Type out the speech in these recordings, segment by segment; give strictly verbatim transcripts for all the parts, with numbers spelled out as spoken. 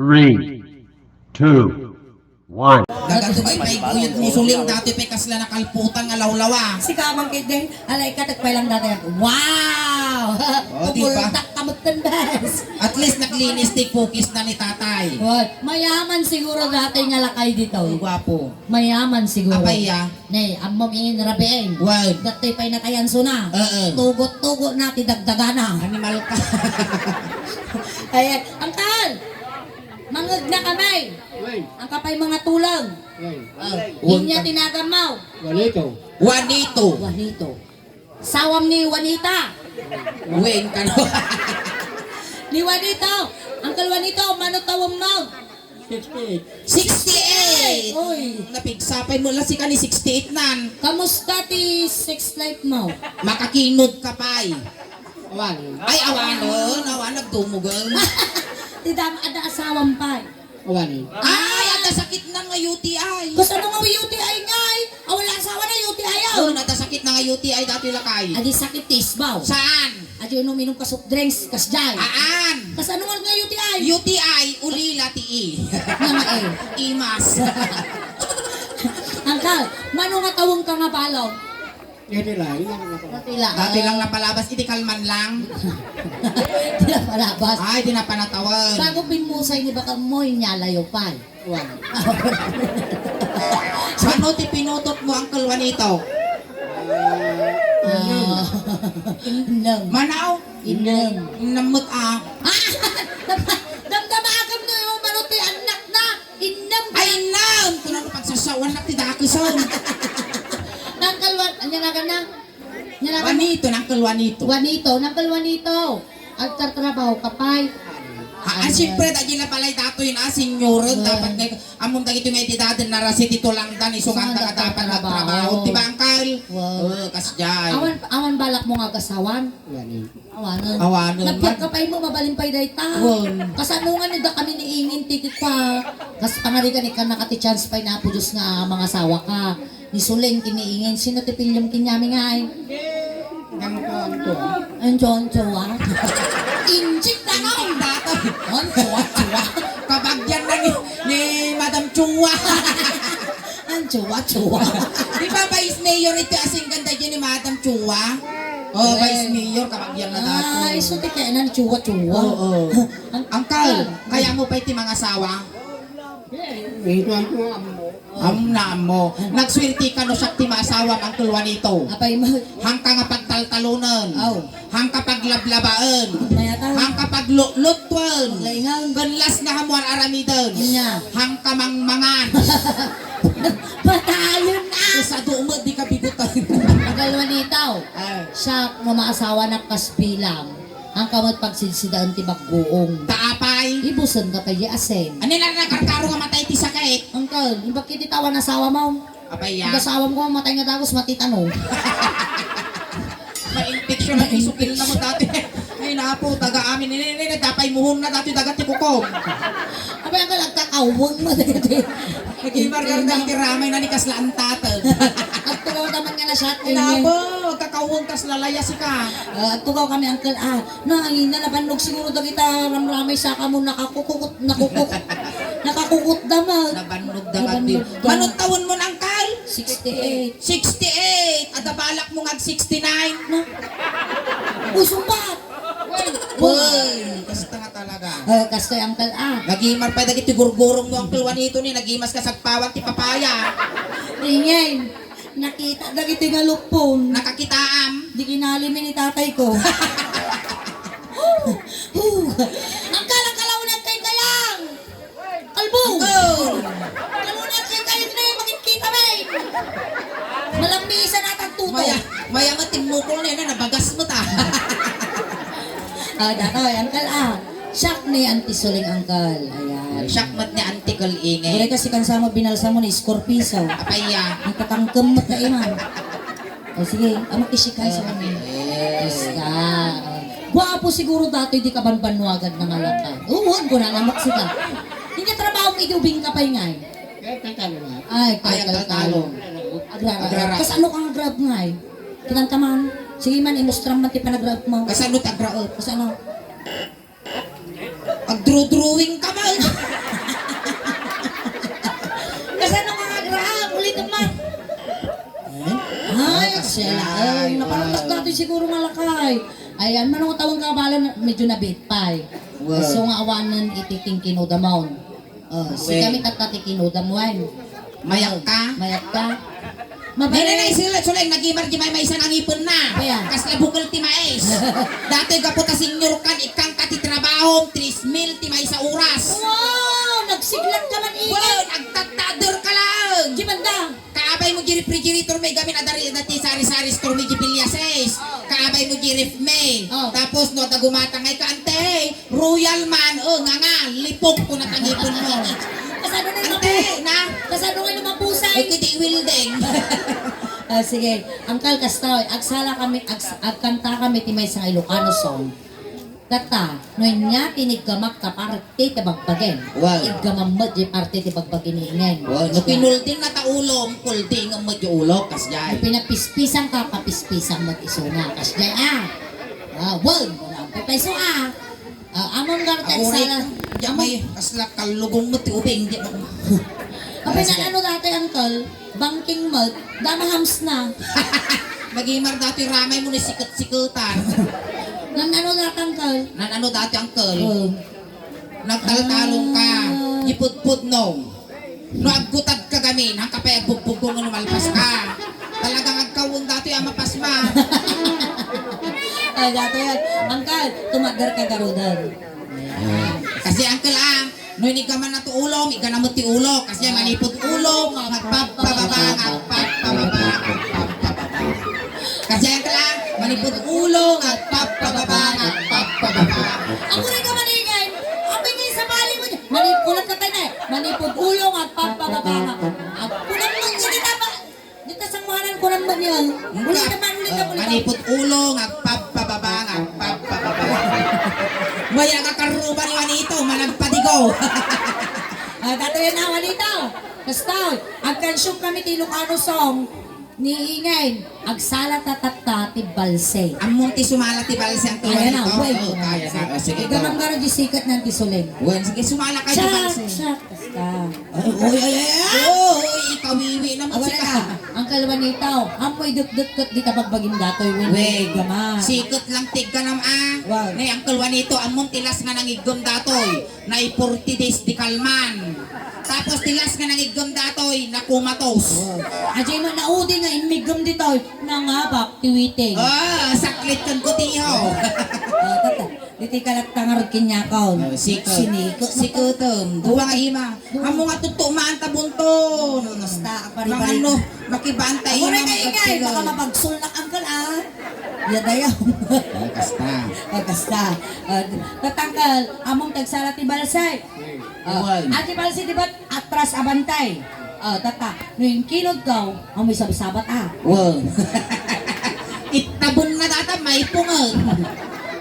Three, two, one. Dagan to pay, pay guyod mo, Suling, datoy pay kasla nakalputan nga lawlawa. Sika man ketdin, alay ka, tagpay lang dati. Wow! Oh, di ba? Pumultak ka magtandas. At least naglinis ti cookies na ni tatay. What? Mayaman siguro dati nga lakay dito. Ang gwapo. Mayaman siguro. Apay, ah. Ne, ammom inin rabiin. Wen. Datoy pay natayan suna. Oo. Tugot-tugot na ti dagdagana. Animal ka. Ayan. Angkal! Mangeg na kami. Wen. Angka pay mga tulang. Wen. Ah. Inya tinagammaw. Juanito. Juanito. Juanito. Sawam ni Juanita. Wen kano. Ni Juanito. Angkal Juanito, mano tawem mo? Sixty-eight. Sixty-eight! Oy. Napigsa pay mo lang sika ni sixty-eight nan. Kamusta ti sex life mo? Makakinod ka pay. Awan. Ay, awanon. Awan, nagdumugan. Ti dam-, adda asawam pay. Awan. Ay, adda sakit na nga U T I. Kasano nga U T I ngay? Awan lang asawa na U T I, oh. Oh, adda sakit na nga U T I datoy lakay. Adi sakit ti isbaw. Saan? Adi unom-inom ka soft drinks, kasjay. Aan. Kasano nga nga U T I? U T I, ulila ti i. Nga nga eh. Imas. Angkal, mano nga taweng ka nga balo? Dati lang, dati lang. Dati lang napalabas, idi kalman lang. Di napalabas. Ay, di napanatawen. Bago pinmusay ni baka mo, inyalayo pay. Wan. Ano ti pinutot mo, Uncle Juanito? Ah, innem. Manaw? Innem. Innem met, ah. Ah! Damdama agam no, mano ti anak na. Innem. Ay, innem! Kunam pagsasawan na ti dakeson. Nangkalwan, anya na ka na? Anya na ka na? Juanito, Nangkal Juanito. Juanito, Nangkal Juanito. Agtartrabaho ka pay. Ah, ah, siyempre, dagiti pay datoy na, senioren, dapat nga, amon dagiti nga edad, narasi ti tulangdan, isu nga dapat nagtrabaho. Di ba, Uncle? Wow. Oh, kasdiay. Awan, awan balak mo nga agasawan? Juanito. Awanen. Awanen. Nagbiag ka pay mo, mabalin pay dayta. Wen. Kasano nga no, da kami ni Ingin, tikit pa. Kas pangarigan, ikkan na ka ti chance pay na Apo Diyos nga mangasawa ka. Ni Suling, ken ni Ingin, sino ti piliem ken ni Ami ngay? Anto, anto. Anto, anto, ah? Injik na no! Anto, anto, ah? Kabagian na ni, ni Madam Chua. Ang jowa-jowa. Di ba, Vice Mayor iti asinggan daydi ni Madam Chua? Oh, Vice Mayor, kabagian na dato. Ay, so ti kaya nang jowa-jowa. Oo. Ang, Uncle, kaya mo pay ti mangasawa? Ito ang mga ammo. Am na ammo. Nagswerte ka no siak ti maasawa, Uncle Juanito. Apay mo. Hangka nga pagtaltalonen. Aw. Hangka paglablabaen. Mayatan. Hangka paglutlutuan. Maglaingan. Ken last nga amuan aramiden. Nya. Hangka mangmangan. Patayon na! Isadu met di kabigotan. Uncle Juanito. Ah. Siak, no maasawanak kas bilang. Hangka met pagsidsidaen ti baggoong. Ta apay? Ibusen ka pay asin. Ani na nakarkaro nga matay ti sakit? Uncle, imbag iti tawan asawa mo. Apay ya? Ang asawam ko, matay nga dagus, matitano. May infection ang isukil na mo dati. Ay, napo, taga amin, ini, ini, ini, tapay muhon na dati, dagat ti kukom. Apay, ang kalagkakawang mo dati. Nag-imargar na, iti ramay na ni kasla ang tatag. Agtugaw naman nga na siya, Ay, napo, agkakawang kasla layas ika. Ah, agtugaw kami, Uncle, ah, no, ang ina, nabannog siguro dagita ramramay sa kamo, nakakukukot, nakukuk-, nakakukot damag. Nabannog damag din. Nabannog damag. Manong taon mo, Uncle? Sixty-eight. Sixty-eight! Adda balak mo nga ag sixty-nine? Na? Uy, sumbat! Uy, kasta nga talaga. Eh, kastoy, Uncle, ah. Nagimar pay dagiti gurgurong mo, Uncle Juanito, ni nagimas ka sagpawan ti papaya. Ingen, nakita dagiti nga lupon. Nakakitaam. Di kinalimi ni tatay ko. Huh. Uncle, ang kalaunag kay Kayang! Kalbo! Oh! Kalunat kay kayo na yung makikita, bay! Malambisan at ang tuto. Maya, maya nga timmukol na yun, nabagas mo ta. Ah, dako, Uncle, ah. Siak ni Auntie Suling, Uncle. Ayan. Siak met ni Auntie Kal Ingay. Gulay kasi kan sa mo, binalsa mo ni Scorpiso. Apay ya. Ang tatangkem mo ta, iman. O sige, amo ti sikan sa kami. Yes. Yes ka. Guwapo siguro dati di ka banbanwagan na nga lakay. Uwan ko na namak sika. Hindi trabaho mo, idubing ka pa ingay. Ay, Ay, ang kalkalo. Kalkalo. Agrara. Agrara. Kas ano kang agrab ngay? Kinanta man. Sige man, imustram man ti panagrab mo. Kasano ti agrab? Kasano? Agdro-drawing ka man. Siya na, ay, naparang wow. Dati siguro nga lakay. Ayan, manong tawon ka bala, medyo nabit pay. Wow. So nga awanen iti king kinudamon. Oh, si kami tatta ti kinudam wen. Mayat ka? Mayat ka? Mabait. Nay, nay, nay, sila, sila, nagimar di may maysa nga ngipenna. Ayan. Kasla bukel ti mais. Dati gapu ta senior kan, ikkan ka ti trabaho, tres mil ti maysa oras. Wow! Nagsiglat ka man, Ina. Wow, nagtattader ka lang. Di man da. Kaabay mo di refrigerator, may gamin adari dati sari-sari store, may di pilyases. Kaabay mo di ref me. Oh. Tapos, no, da gumatangay ka, ante, Royal man, oh, nga nga, lipok ko na tangipan mo. Kasano na Ante, mapu-, na? Kasano nga na mapusay? Ay, kundi welding. Ah, sige. Angkal, kastoy, agsala kami, ags-, agkanta kami ti maysa nga Ilocano song. Tatta, no ania ti niggamak ta parte ti bagbagem. Wow. Iggamam met di parte ti bagbagi ni Ingen. Wow, no kinulding na ta ulo, kulding met di ulo, kasjay. No pinapispisang ka, papispisang met isuna, kasjay, ah. Ah, wow, wala ang pipaiso, ah. Ah, amam garta. Ako, sala. Di may kasla kalugong mo ti ubing, di ako. Apay, nan-ano dati, Angkal? Bangking milk, dama hams na. Nagimar dati ramay mo ni siket-siketan. Nan-ano dati, Angkal? Nan-ano dati, Angkal? Oh. Nagtaltalong ka, ah. Ipudpudno. No aggutad ka gamin, han ka pay agbugbugong no malpas ka. Talagang agkawon datoy a mapasma. Ay, dato yan. Angkal, tumadder ka garuden. Ayan. Kasi, Angkal, ah, no inigaman na to ulo, igana mo ti ulo. Kasi manipod ulo, nga agpapababa, nga agpapababa, nga agpapababa. Kasi, Angkal, ah, manipod ulo, nga agpapababa, nga agpapababa. Ako rin ka maningay. Ako yung sa bali mo. Manipod, kulang ka tayo na eh. Manipod ulo nga agpapababa nga. Ag-, kulang man yun, di tama. Di ta sanguanan, kulang man yun. Ulit naman, ulit naman, ulit naman. Manipod ulo nga agpapababa nga agpapababa. Maya nga karuba ni Juanito, managpadigo. Ah, dato yan na, Juanito. Basta, agkansyong kami ti Ilocano song. Ni Ingen, agsala ta tatta ti balse. Ammom ti sumala ti balse, Angkal Juanito? Ayan na, wait. Oh, kaya na. Oh, sige, go. Iggamam garo di siket nan ti suling. Wen, sige, sumala ka ti balse. Shot, shot, basta. Ay, oy, ay, ay, ay. Oh, oy, ikawiwi na mo. Awan sika. Na. Angkal Juanito, ammoy dutdut ket di ta bagbagim datoy, wen. Wait. Iggamam. Siket lang ti igganam, ah. Wow. Ni Angkal Juanito, ammom ti last nga nangiggem datoy. Nay forty days di kalman. Tapos ti last nga nangiggem datoy, nakumatos. Oh. Ajay man naudi nga immiggem ditoy, nangabak ti witing. Ah, saklit kan kutiho. Ah, tata. Ditoy ka latta ngarud kaniakon. Oh, siket. Sinikot. Siketem. Dua nga ima. Dua. Ammo nga tuttumaan ta bunton. Basta, pari-pari. Mangano, makibantay ima, kay Ingay, baka mabagsul na, Angkal, ah. Ya dayaw. Oh, kasta. Oh, kasta. Oh, tatangkal, among tagsala ti balse. Ah, ati balse, di ba, atras a bantay? Ah, tata, no inkinod ka, amoy sabsabat, ah. Wow. Itabon na data, may punga.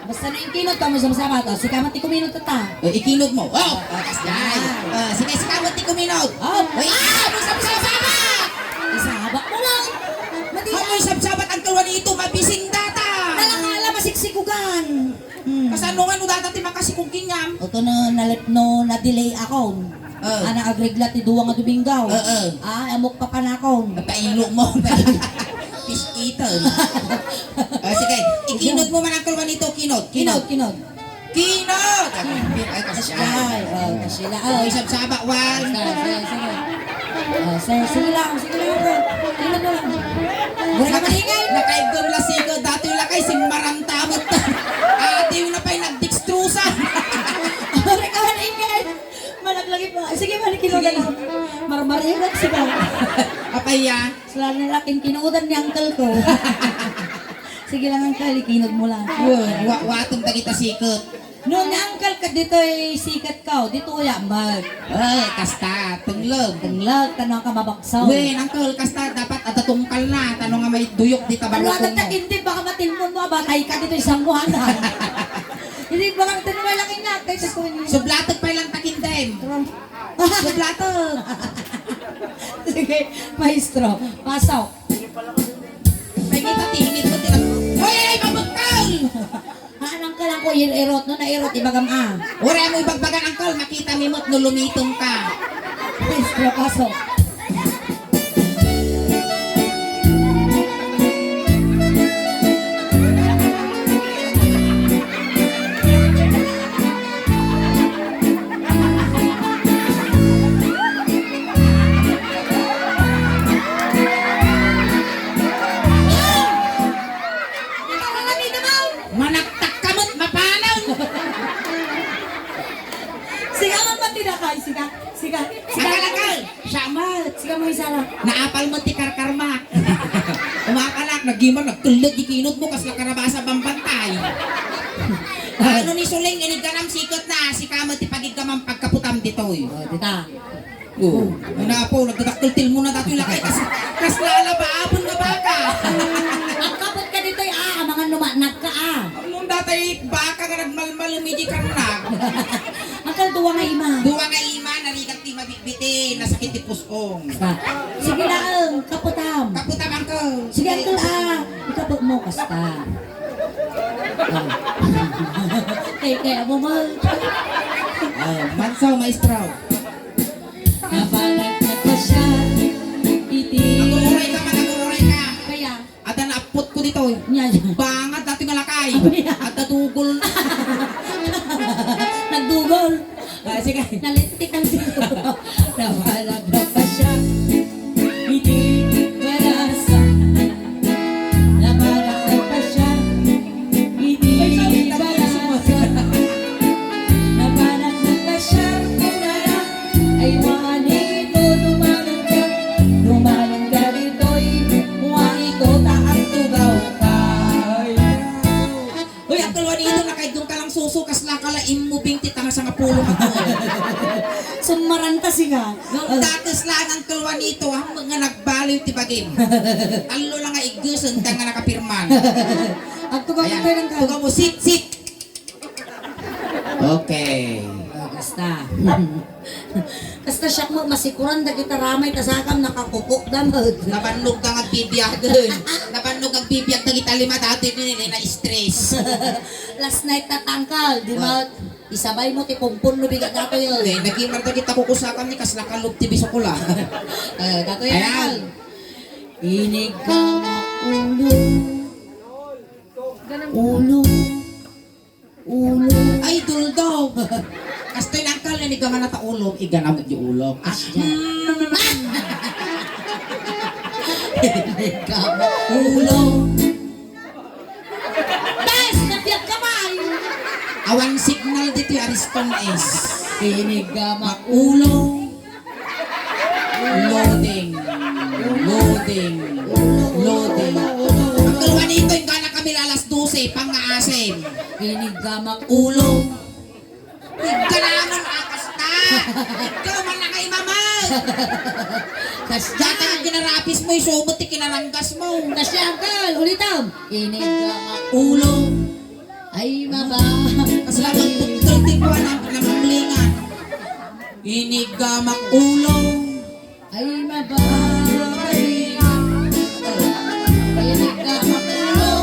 Basta no inkinod ka, amoy sabsabat, ah. Sika man ti kuminod, tata. Eh, ikinod mo. Oh, ah, yan. Ah, sige, sika man ti kuminod. Oh. Uy, ah, amoy sabsabat! Isabak mo lang. Madi-, amoy sabsabat, Angkal Juanito, mabisin data. Talakala, masiksikugan. Hmm. Kasano nga no data ti makasikog kaniam? Oto no, nalet-, no, na-delay akon. Oh. Ana, agregla ti dua nga Domingo. Oo. Ah, amok papanakon. Pailo mo. Fish eater. Ah, sige. Ikinod mo man, Angkal Juanito, kinod. Kinod, kinod. Kinod! Ay, kasya. Ay, oh, kasya. Oh. Isabsaba, Juan. Sige, sige, sige. Oh, sige, sige lang, sige lang, Juan. Kinod mo lang. Wala ka maingay. Nakaigom la sigo, datoy lakay, simmarantamot. Ate, yun na pa'y nagdikstrusa. Wala ka maingay. Malaglagi pa. Sige, manikinugan ako. Marmarigat sila. Apaya? Sila na laking kinuudan ni uncle ko. Sige lang, uncle, ikinod mo lang. Yun, wa-, watong dagita siket. No ni uncle ka ditoy siket ka, dito ya, mag- Ay, kasta, tunglag. Tunglag, tano ka mabaksaw. Wen, uncle, kasta, dapat ada tungkal na, tano nga may duyok di tabalo. Wala mo. Takindi, baka matilmon mo, batay ka ditoy sanguanan. Hindi, baka tano may laking nga, kay sa kunin. Sublatek pa ilang takindem. Sublatek. Sige, maestro, pasok. May kita tinit mo, tinat-, hoy, ay, mabagkal! Anang ka lang ko, ir-, irot, no, nairot, ibagam, ah. Ura mo ibagbagan, uncle, makita mi mo't no lumitong ka. Maestro, pasok. Sala. Naapal met ti karkarmak. Umakalak, nagimar, nagkelleg di kinod mo, kasla karabasa bambantay. Ano ni Suling, inigganam siketna, sika met ti pagiggamam pagkaputam ditoy. O, dita. O, ano po, nagdadakkel ti ilmona datoy lakay, kas-, kasla alabaabon nga baka. Ang kapot ka ditoy, ah, amangan no managka, ah. Ammom datay baka nga nagmalmalem idi karnag. Angkal, dua nga ima. Dua nga ima, narigat ti mabitbitin, nasakit ti puskong. Sige laeng, kaputam. Kaputam, angkal. Sige, angkal, ah. Ikaput mo, kasta. Ah. Kay, kay, amo mo. Ah, mansaw, maestro. Napalag na siya, iti. Nagururay ka man, nagururay ka. Kaya? Adda naapot ko ditoy. Nya, nya. Bangad datoy nga lakay. Ano yan? Adda dugol. Nagdugol. Ah, sige. Nalittik ang dugol. Napalag na siya, iti barasa. Napalag na siya, iti barasa. Napalag na siya, kunana. Ay, Juanito, dumalan ka, dumalan ka ditoy, Juanito, ta agtugaw ka. Ay, uy, Uncle Juanito, nakaidong ka lang suso, kasla ka la immubing ti tanga sangapulo nga tulo. Sumaranta, singa. No, dakes lang, Uncle Juanito, ah, nga nagbaliw ti bagim. Tallo lang nga iggesen, ta nga nakapirman. Agtugaw ka. Ayan, tayo ng tugaw mo, sit, sit. Okay. Ah, kasta. Kasta siak mo, masikuran dagita ramay, ta sakam nakakukok da met. Nabannog ka nga agbibiagen. Nabannog agbibiag dagita lima dati, ni, ni, na-stress. Last night na tangkal, di ba? What? Isabay mo ti kumpon no bigat ako yun. Eh, nagimar dagita kukusakam ni kasla kalub ti bisukula. Eh, dato yan, ayan. Tangkal. Inig ka ulo. Ulo. Ulo. Ay, duldog. Kastoy na, Uncle, nanigaman na ta ulo. Iganam di ulo. Ah, mm. Nanigaman ulo. Bes, nabiag ka ba? Awan signal ditoy Ariston S. Inigamak ulo. Loading. Loading. Loading. Uncle Juanito, inggana kami alas dose, pangngaasim. Inigamak ulo. Ingganaman, akas ka. Ikaw man na kay mama. Kasya. Dati ang kinarapis mo, isubot ti kinaranggas mo. Kasya, Uncle, ulitam. Inigamak ulo. Ay, maba. Kasla nagputol ti kuwan ang pinamanglingan. Inigamak ulo. Ay, maba. Inigamak ulo.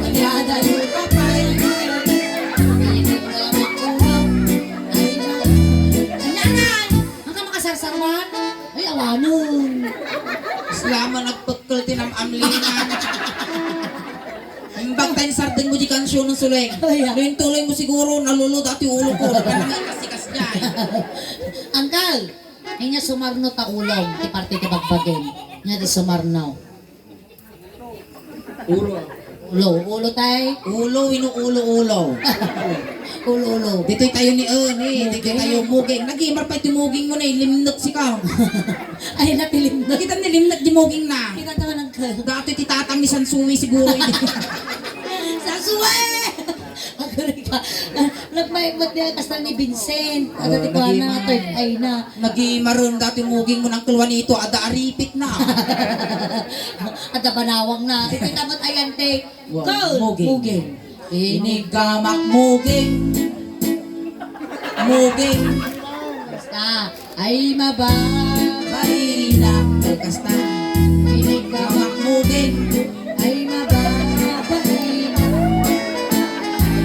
Ay, adayo ka pa. Inigamak ulo. Ay, maba. Anyanan! Ang ka makasarsarwan? Ay, awanon. Kasla man nagputol ti namamlingan. Imbag ta insardeng mo di kansion ng Suleng. Ay, ah. No intuloy mo siguro, naluluda ti ulo ko. Ano nga ikasikas diay? Uncle, inya sumarno ta ulo, ti parte ti bagbagim. Inya di sumarno. Ulo. Ulo, ulo tay. Ulo, ino ulo, ulo. Ulo, ulo. Ditoy tayo ni, eh, ni, ditoy tayo muging. Nagimar pa iti muging mo na, eh, limnek sika. Ay, natilimnek. Nakita ni limnek di muging na. Kita naman ang Dati ti tatang ni Sansui siguro idi. Sansui! Agari ka. Nagmaikmat niya kastan ni Vincent. Ada ti kuana, third eye na. Nagimaren dati muging mo ng Uncle Juanito, ada aripit na. Ada banawang na. Iti tamot ayan, te. Wow, go! Muging. Muging. Inigamak muging. Muging. Basta. Ay, mababaina. Ay, kasta. Inigamak muging. Ay, mababaina.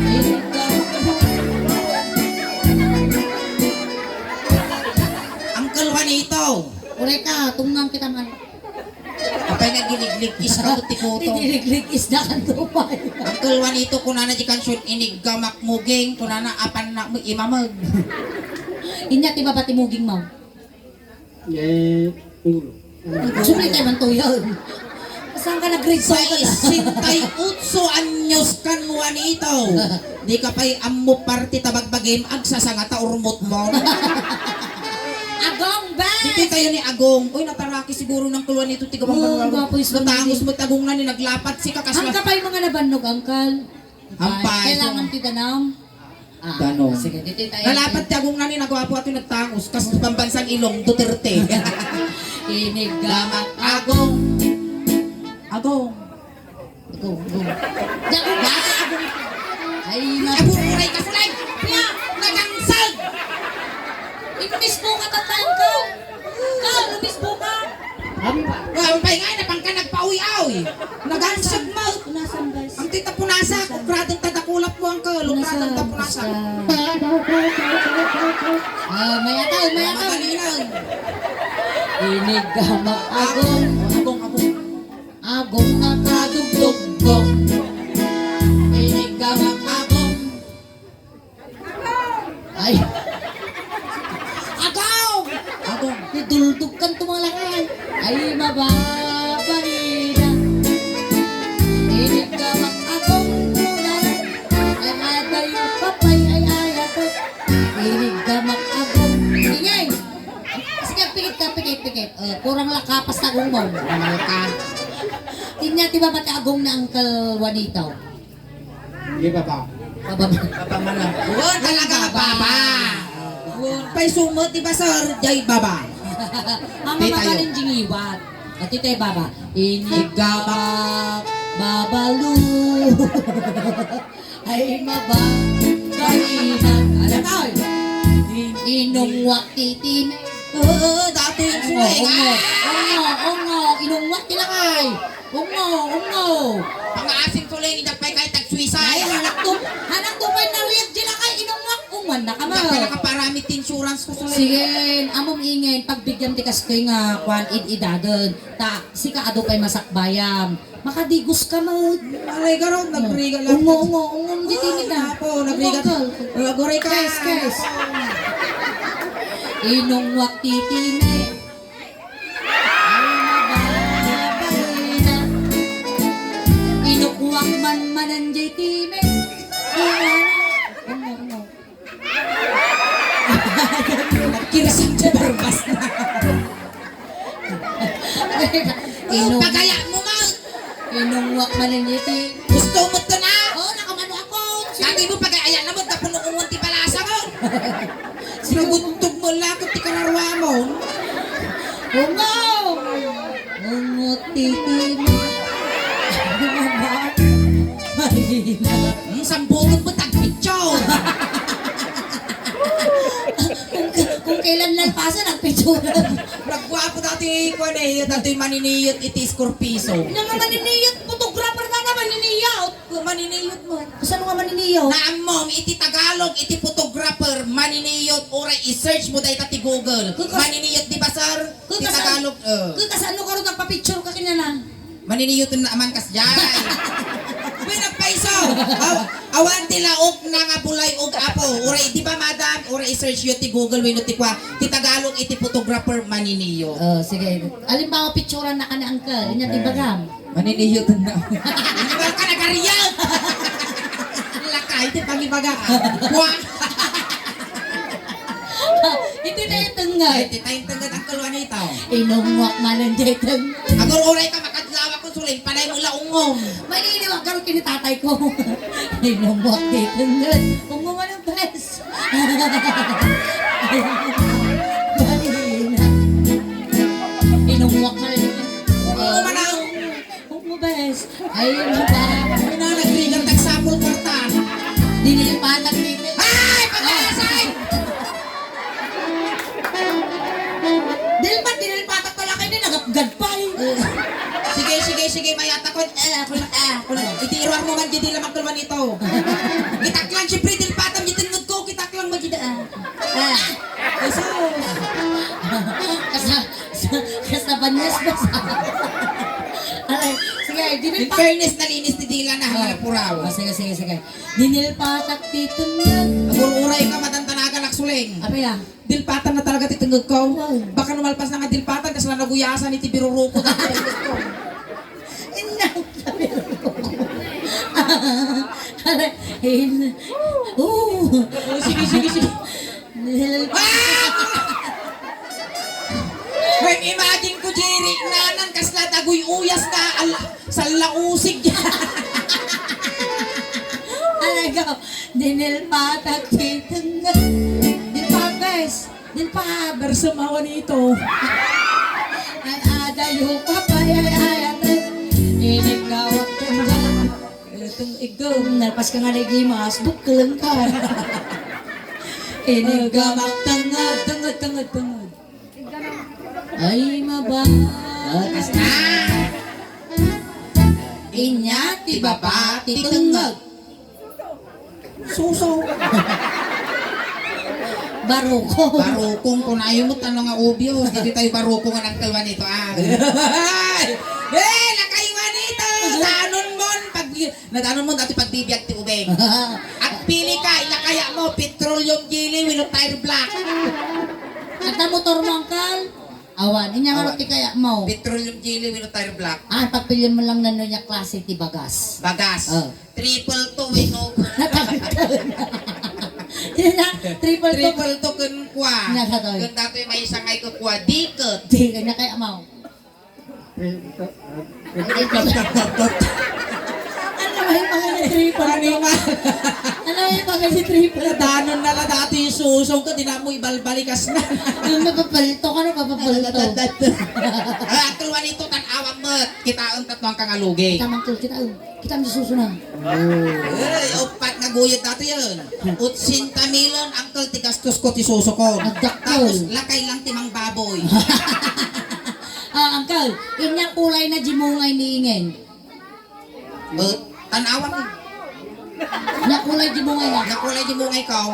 Inigamak muging. Uncle Juanito. Uray ka, tungngan kita man. Apay nga giliglig isda ti kuto. Giliglig isda kan tupay. Uncle Juanito, kunana di kansion, inigamak muging, kunana apan na mo imamag. Inya ti baba ti muging mo. Eh, ulo. Sumli kay man to yun. Saan ka nag-grade five ka na? Sesenta y ocho anyos kan Juanito. Di ka pa'y ammo parte ta bagbagim, agsasanga ta urmot mo. Agong, bes! Ditoy tayo ni Agong. Uy, nataraki siguro ng kulwa nito, tiga Oo, Pampanga. Gwapo yung sumunod. Natangus mo, Agong na ni, naglapat si kakas. Ang kapay mga nabannog, angkal. Ampay, kailangan so, ti danam. Ah, danam. Sige, dito tayo. Nalapat ti Agong na ni, nagwapo ato nagtangus. Kas pambansang Ilong, Duterte. Inig gamak Agong. Agong. Agong, Agong. Di Agong, baka Agong. Ay, na. Aburay ka, Sulay! Kaya, nagangsag! Imbis ko katatangka. Ka, lumis buka. Ampay. Wa, ampay nga, napangka nagpauy-auy. Nagansag mo. Punasan, bes. Ang tita punasa, kukradong tadakulap mo ang ka, lukradong ta punasa. Ah, mayataw, mayataw. Madali lang. Inig gamak Agong. Agong, Agong. Agong nga kadugdugdog. Inig gamak Agong. Ay. Agaw! Agaw. Iduldukan to mga lakay. Ay, mababaina. Inig gamak Agong. Ay, ay, ay, papay, ay, ay, ako. Inig gamak Agong. Ingay! Sige, pikit ka, pikit, pikit. Eh, kurang lakapas na gumong. Ano ka? Inya, di ba, mati Agong na Uncle Juanito? Di ba ba? Baba. Baba man lang. Uwan talaga, baba. Uwan. Pay sumot, di ba, sir? Jay baba. Mama, di tayo. Baba rin jingiwat. At ito ay baba. Inigabak. Babalu. Ay, maba. Kaina. Alam mo, inungwak titime. Oo, dati yung suway. Ungo, ungo, ungo. Inungwak tinakay. Ungo, ungo. Pangaasim ko lang, idak pay kahit tag-Suiza. Ay, hanak to, hanak to pay nariyak di lakay, inungwak, unguan na ka mo. Idak pay nakaparamit ti insurance ko, Suleng. Sige, amom ingen, pagbigyan ti kastoy nga, kuan, id-idaden. Ta, sika adu pay masakbayam. Makadigos ka mo. Alay ka ron, nagrigal ako. Ungo, ungo, ungo, di tinid na. Apo, nagrigal. Ungo, ungo. Aguray ka. Kes, kes. Inungwak titine. Ay, mababaina. Inukwak man manen jay time. Ano, ano? Nagkirsang ti barbas na. Inu- Pagayat mo, ma. Inungwak manen iti. Gusto mo to na? Oo, nakamano ako. Dati mo pag-ayan na mo, tapon ng ungon ti balasa mo. Sinabutog mo lang ti kararwa mo. Ungo! Ungo ti tini. Marina. Hmm, sambuton mo, tagpitsaw. Kung, kung kailan nalpasan, nagpitsura. Nagwapo dati, kuwan eh, dati maniniyot iti Scorpiso. Nga maniniyot, photographer na naman, maniniyot. Maniniyot mo. Kasano nga maniniyot? Naam mo, iti Tagalog, iti photographer, maniniyot, uray i-search mo dayta ti Google. Kukas- Maniniyot, di ba, sir? Ti Tagalog, eh. Kukas-, kasano ka ron nagpa-picture ka kanya na? Maniniyot na man kas jay. Uy, nagpaiso. Aw, awan ti laok na nga bulay og apo. Uray, di ba, madam? Uray i-search yo ti Google, wenno ti kwa, ti Tagalog, iti photographer, maniniyot. Oh, sige. Alimbawa, picturean na ka ni Uncle. Inya ti bagam. Maniniyot na. Di ba ka nagariyan? Lakay, ti pangibaga. Kwa. Iti na itengngad. Iti na itengngad, Uncle Juanito. Inungwak manen jay tengngad. Agur-uray ka makadlaw ako, Suleng, panay mo la ungong. Maliliwak ka rin kini tatay ko. Inungwak ti tengngad. Ungo manen, bes. Inungwak manen. Ungo manen. Ungo, bes. Ay, ano ba? Ano na, nagrigat, nagsapol, kwarta. Dinilipatan dito. Ay! Pagkayasay! Dilpat, dinilpatan pala kayo, nagapgad pa eh. Sige, sige, sige, mayat ako. Eh, ako na, ah, ako na. Iti iruar mo man, di lamang kalwa nito. Kitak lang, siyempre, dilpatan, di tengngad ko, kitak lang, magida, ah. Ah, Jesus. Kasa, Kas nabanyas, bes. Alay, sige, dinilpa- In fairness, nalinis ti dila na, oh, nga napuraw. Oh, sige, sige, sige. Dinilpatak ti tengngad. Agur-uray ka, matantanagan, Suleng. Apa ya? Dilpatan na talaga ti tengngad ko. Oh. Baka no malpas na nga dilpatan, kasla naguyasan iti biruruko. Inna, sabi ko. Alay, in-, oh. Oh, sige, sige, sige. Nilal- Ah! Taguy-uyas na, al-, sallausig. Alagaw, dinilpatak piteng. Dilpabes, dilpa, berso mawan ito. Ay, adayo, papayayayat. Inigawak tenggang. Itong igong, nalpas ka nga nagimas, bukkeleng ka. Inigamak tenged, tenged, tenged, tenged. Ay, maba. Oh, kasta. Inya ti baba ti tengngeg. Suso. Barukong. Barukong, kunayo met ano nga obvious. Ditoy barukong nga nagkalwan ito, ah. Hey! Hey, lakay man ito! Danon mon, pag Nadanon mo dati pagbibiag ti ubing. Agpili ka, ila kaya mo, petroleum jelly wenno tire black. Adda motor mo, angkal? Awan, inya nga Awan. Ti kaya mo? Petroleum jelly wenno tire black. Ah, pagpilian mo lang na no niya klase ti bagas. Bagas. Oh. Triple two wenno. Natanggal. Yun na, triple two. Triple two kun kwa. Nya sa to. Kun dati may isang ay kun kwa, diket. Di, kanya kaya mo. Ano may mga ni triple? Ano yung mga ni triple? Danon na la dati yung susong ka, di na mo ibalbalikas na. Yung mapapalto ka na, mapapalto. Ah, Uncle Juanito, tan-awan met. Kitaem tatlo ang kangalugi. Kita, Uncle, kita, oh. Kita ang suso na. Ay, upat nga guyod dati yun. Utsinta milen, Uncle, ti gastos ko, ti suso ko. Nagdakkel. Tapos, lakay lang ti mangbaboy. Ah, angkel, inya kulay na di mungay ni Ingen. Eh, tan-awan. Inya kulay di mungay na. Inya kulay di mungay ko.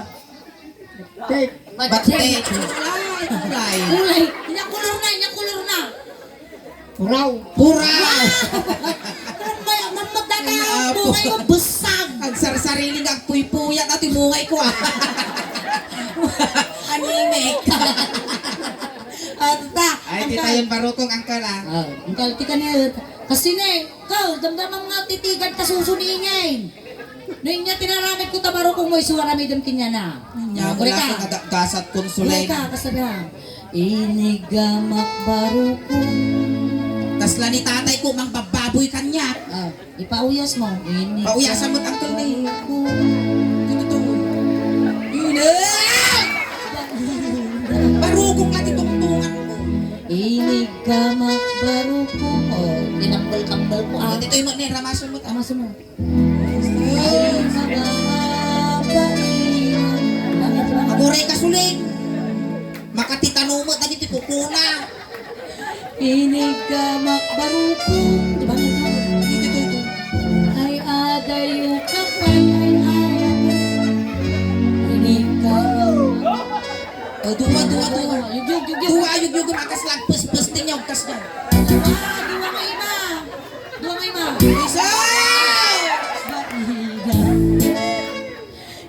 Batik. Batik. Kulay, kulay. Kulay. Inya kulor na, inya kulor na. Puraw. Puraw. Ano ba yan? Mamagdata ang bungay mo, busag. Ang sarsarili nga agpuypuya na ti bungay ko, ah. Anemic. Ah, tata. Ay, di tayo barukong, angkal, ah. Ah, angkal, ti kaniya, kasi ne, ikaw, damdamam nga titigad ta suso ni Ingay. No, inya tinaramid ko ta barukong mo, isuaramidem kaniana. Nya, Uli wala ka. Ka nagagasat konsulay. Uli ka, kasabihan. Inigamak barukong. Kasla ni tatay ko, mangbabbaboy kaniak. Ah. Ipauyas mo. Ini Pauyasam met, angkel, ni. Barukong. Tututu. Ina! Barukong lagi tungtungan mo. Ini gamak barukong. Oh, tinambal-tambal ko, ah. Ditoy mo ni, ramasam met, ah. Ramasam mo. Ay, mababain. Aguray ka suling. Makatitano met dagiti pupuna. Inig ka makbarukong. Di ba nga ito? Ito, ito, ito. Ay, adayo ka pay, ay, ay. Inig ka. O, duwa, duwa, duwa. Yugyug, yugyug. Duwa, yugyug, makas lang, pus, pus, tinyog, kas dyan. Ah, duwa nga ima. Duwa nga ima. Isa!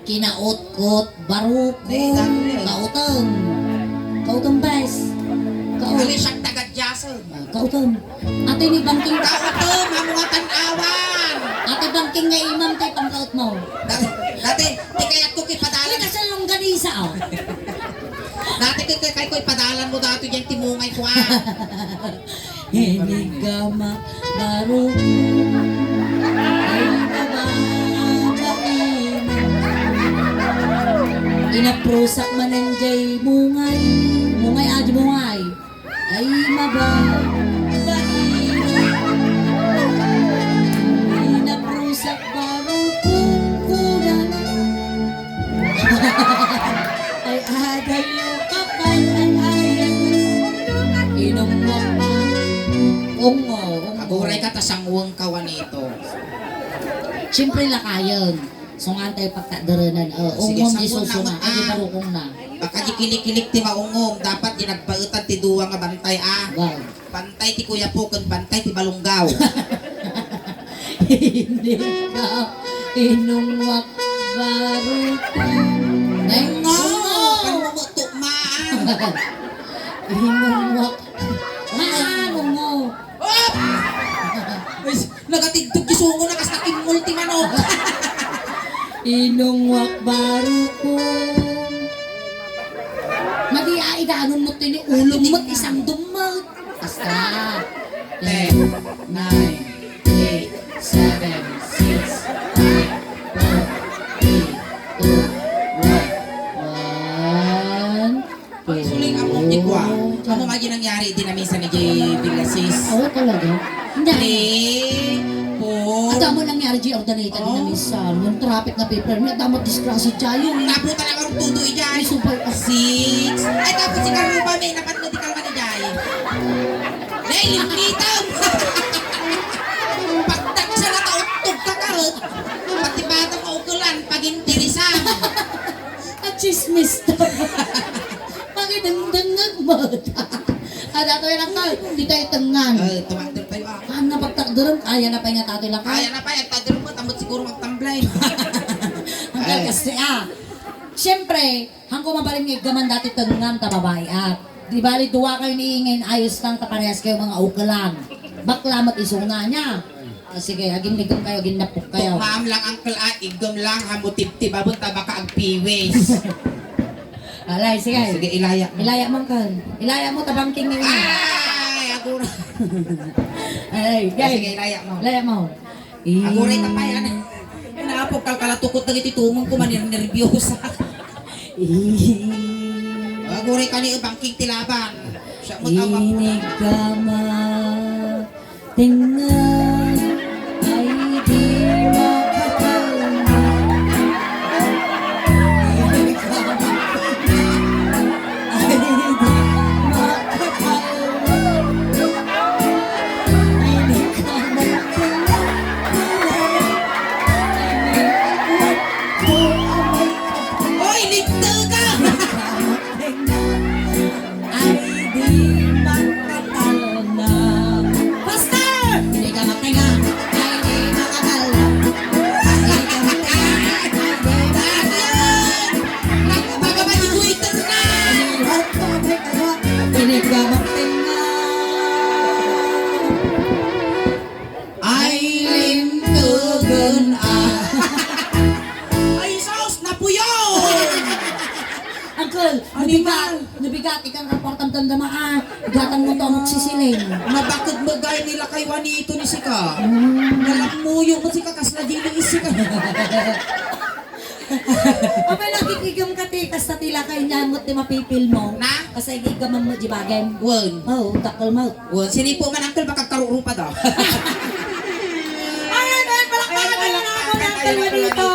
Kinaotkot, barukong, Nay, dami yan. Kautom. Kautom, bes. Kaot-, Ali, siyang taga Jason. Ah, kautom. Ate ni Bangking. Kautom, amo nga tan-awan. Ate Bangking nga imam, tay pangkaot mo. Dati, dati, ti kayat ko kipadalan. Ay, nasa longganisa, oh. Dati, kay, kay, kay ko ipadalan mo dati dyan, timungay ko, ah. Inigama, barukong. Ay, mababa, ina. Inaprusak manen jay mungay. Mungay, ah, di mungay. Ay, mababa, ina. Inaprusak, barukong, kunan. Ay, adayo ka pay, ay, ay. Inungwak mo. Ungo, ungo. Aguray ka, ta sangweng ka, Juanito. Siyempre, lakayen. Sungan tayo pagkadaranan. Oh, sige, ungom di sangweng na, susuna. Ah. Ay, di barukong na. Baka di kinikilik ti maungom. Dapat di nagbaetan ti duwa nga bantay, ah. Wow. Bantay ti kuya po, ken bantay ti balunggaw. Hindi ka inungwak, barukong. Ay, nga! Ano mo, tukmaan? Inungwak. Maano mo? Oh! Ay, nagatidtog ti sungo na, kas nakimmol ti manok. Inungwak, barukong. Madi, ah, idanon mo tini, ulong mo, isang dumag. Basta. Ten, nine, eight, seven, six, five, four, three, two, one. One, two, one. Amo nga nangyari idi namisan idiay Villasis. Oo, talaga. Three, four. Amo nangyari idiay Urdaneta idi namisan. Yung traffic nga paper, may damo disgrasya dyan. Nabutan ang tuto idiay. Ay, super. Six. Ay, tapos si Carlo pa, may napat na di Carlo idiay. Nay, limpitan! Pagtagsa na tautog ka karot, pati bata maukulan, pag-interesan. At chismis to. Pagidengdengag mo. Ada to yung akal, di tayo tengan. Ay, tumakder tayo, ah. Ano pagtakderan? Kaya na pa nga tato yung akal. Kaya na pa, yung takder mo, tamot siguro magtamblay. Ang Ay. Kasi, ah. Siyempre, hangko mabalin nga iggaman dati tengngan ta babae, ah. Di bali, dua kayo ni Ingen, ayos lang ta parehas kayo mga ukelan. Bakla mat isuna niya. Ah, sige, agin ligam kayo, agin napok kayo. Tukmaam lang, uncle, ah, igam lang, ha, mo tibtibabon ta baka agpiwis. Alay, sige. Sige, ilaya mo. Ilaya mo, uncle. Ilaya mo, tabangking ngayon. Ay, agura. Alay, Ah, guys. Sige, ilaya mo. Ilaya mo. Aguray ka pa yan. Ay, naapog kalkalatukot dagiti tumong ko, manernerbiyosa. Aguray ka ni Bangking ti laban. Siya mo tawag mo na. Inigama, tengnga, ay di makatalna. Inigama, ay di makatalna. Oy, ligteka! Ay, di makatalna. Pastor! Di ka matenga. Ay, di makatalna. Ay, di ka matenga. Ay, di makatalna. Baka ba ni Twitter na? Ay, di ka matenga. Ay, lintegen, ah. Ay, sus, napuyon! Uncle, Animal. Nabigat, nabigat, ikang raportang damdama, ah. Gatan mo to, magsisiling. Nabakod mo gay nila kay Juanito ni sika. Hmm. Nalammuyo mo sika, kas na dili isika. Apay, nagkikigam ka ti, kasta ti lakay niya, amot ti mapipil mo. Na? Kasta igigamam mo, di bagay. Wen. Oo, dakkel mo. Wen, sinipo man, uncle, baka karurupa daw. Alright, alright, palakpakan tayo na ako ng Uncle Juanito.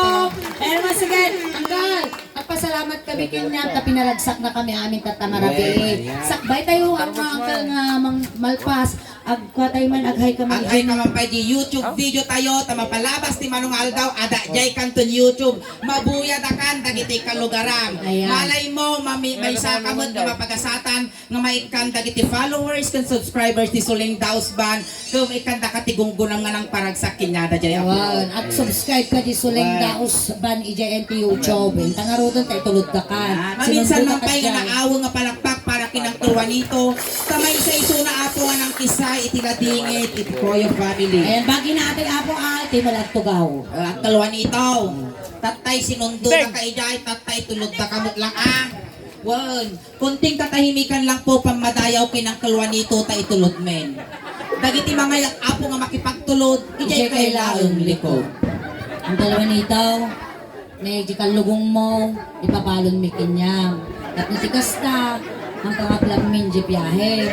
And once again, Uncle, agpasalamat kami kaniam ta pinaragsak na kami amin tatta marabii. Ayan. Sakbay tayo ang mga uncle nga mang-, malpas. Agkua tayo man, aghay ka man. Aghay ka man pay di YouTube video tayo, ta mapalabas ti mano nga aldaw, adda jay kanton YouTube. Mabuyadakan dagiti kalugaram. Ayan. Malay mo, mami-, maysa ka met nga mapagasatan nga maikkan dagiti followers ken subscribers ti Suling Daos Band, ken ikkan daka ti gunggunam nga nangparagsak kaniada jay apo. Ayan. At subscribe ka di Suling Ayan. Daos Band idiay enti YouTube. Inta ngaruden ta itulodda ka. Ah, maminsan man pay nga naaw nga palakpak para ken Uncle Juanito, ta maysa isuna apo nga nangkissay iti ladingit iti Coyo family. Ayan, bagi na ati apo, ah, iti malagtugaw. Ah, Uncle Juanito, tattay sinundo ka idiay, tattay tulod ka met lang, ah. Wen, kunting katahimikan lang po pammadayaw ken Uncle Juanito ta itulod men. Dagiti mangayak apo nga makipagtulod, idiay kailaeng likod. Uncle Juanito, ne, di kallugong mo, ipabalon mi kaniam. Tapno ti kasta, ang pangablam min di biyahem.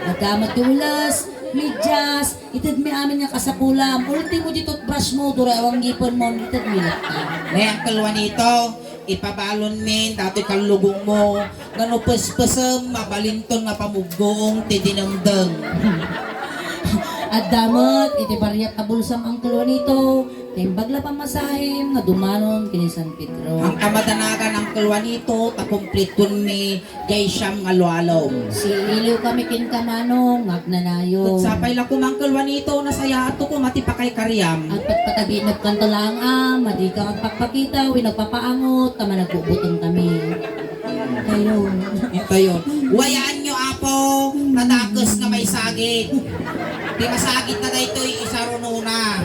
Adda met ti ules, medyas, ited mi amin nga kasapulam. Ultimo di toothbrush mo, durayo ang ngipon mo, ited mi latta. Ne, Uncle Juanito, ipabalon min, datoy kallugong mo, nga no pespesem, mabalinton nga pamuggoong ti dinengdeng. Adda met, iti bariat a bulsam, Uncle Juanito, Naimbag la pamasahem nga dumanon ken ni San Pedro. Ang kamadanagan, Uncle Juanito, ta kumpletuenmi jay siam nga alualom. Siiliw kami kenka, Manong, nga agnanayon. Ket sapay la koma, Uncle Juanito, nasayaat to koma ti pakaykariam. At patpataginep kanto laeng a, madi ka agpakpakita wenno agpapaangot, ta managbutbuteng kami. Kayo. Kayo. Wayaanyo, Apo, ta dakes nga maisagid. Ti masagidna daytoy, isarunona.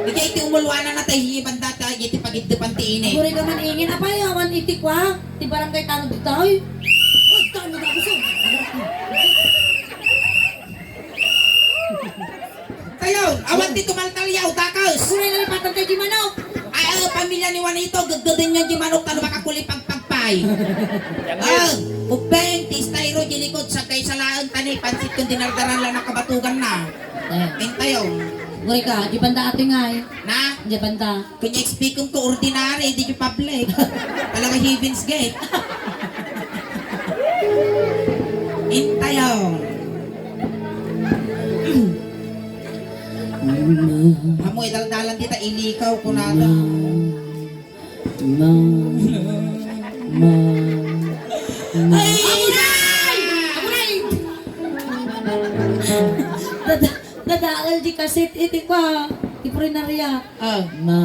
Idiay ti umulwananna ta ihibanda ta idiay ti pagiddepan ti init. Aguray ka man ingen, apay, awan iti kua, ti barangay tanod ditoy. Uy, tanod ako sa. Awan ti tumaltalyaw, dakes. Uray nalipatan tayo di manok. Ay, ah, pamilya ni Juanito, geggedenyo di manok, tano makakulipagpagpay. Ah, ubbeng, ti styro, di likod, sagkay salaen, tani, pansit kun dinardaran lang nakabatugan na. Eh. Intayo. Uray ka, di banda atoy ngay. Na? Di banda. Kunya expectem ko ordinary, di public. Talaga Heaven's Gate. Intayo. Amo, idaldalan dita, ilikaw, kunada. Ma, ma, ma. Ay! Aguray! Aguray! Nada-, nadaal di kasit iti kwa, ti punerarya. Ah. Ma,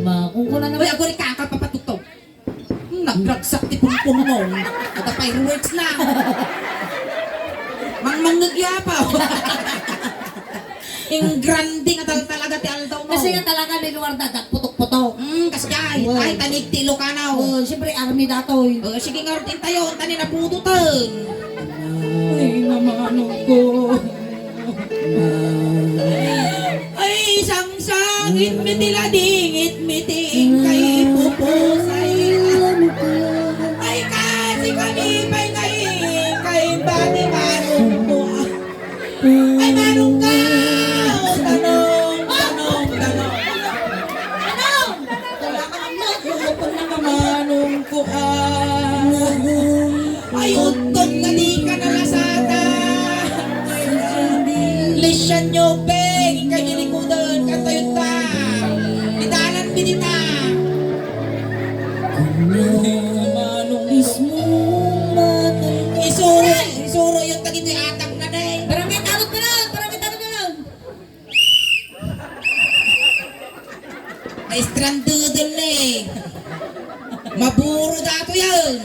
ma, kung kuna naman. Uy, aguray ka, ka, papatugtog. Hmm, nagragsak ti pungpungmo. Ada fireworks na. Mangmangngeg ya pa. Ingranding nga tal-, talaga ti aldaw mo. Kasi nga talaga, may lugar dadak, putok-putok. Hmm, kasi ay, Wow. ay, tanig ti Ilocano. Oh, siyempre, army datoy. Oh, sige nga, intayo, tani napututan. Ay, namanong ko. Ay, sangsang, itmi ti lading, itmi ti ingkay pupusay. Ay, kasi kami pay nga ingkay, bati manong ko. Ay, manong ka! Tanong, tanong, tanong. Manong! Manong ko, ah. Ay, utot nga di ka nalasada. Lisianyo, Beng, ikay nilikudan, katayo ta. Idalan mi dita. Isuro, isuro yung tagiti atak na, day. Barangay Tanod na lang, barangay Tanod na lang. Ay, stranded na eh. Maburo dato yan.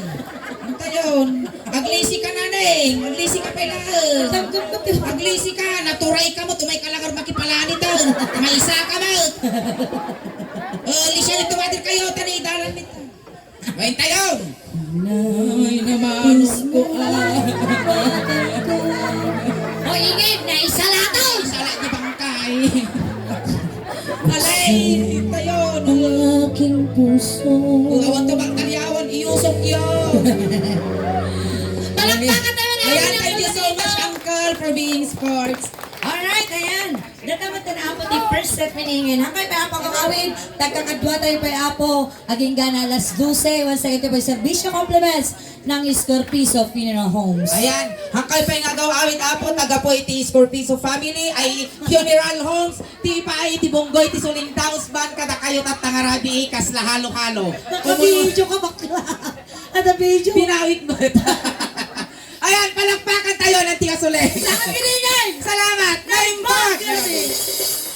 Anta yun. Aglisi ka na, Neng. Aglisi ka pala. Tanggap ko to. Aglisi ka. Naturay ka mo. Tumay ka lang makipalani to. May isa ka mo. Oh, lisian ito, water kayo. Tani, dalan nito. Maintayon! Ay, namanong ko, ah. O, inged, naisala to! Isala di bangkay. Alay, tayon! Ang aking puso. Kung awan to bang talyawan, iusok yun. Palakpakan tayo na. Ayan, thank you so much, Uncle, for being sports. Alright, ayan. Datamat na, Apo, ti first set mi ni Ingen. Hangkay pay, Apo, agawid. Tagkakadua tayo pay, Apo. Agingga na alas dose, once again, ti pay serbisyo compliments ng Scorpiso Funeral Homes. Ayan, hangkay pay nga agaw-awid, Apo, taga po iti Scorpiso family ay funeral homes, ti pa ay iti bunggoy, ti suling tausban, kadakayo tatta nga rabii, kasla halo-halo. Naka-video ka, bakla. Ada video. Pinawit mo. Ayan, palakpakan tayo ng tigas ulit. Salamat, Giningay! Salamat! Naimbag! Naimbag!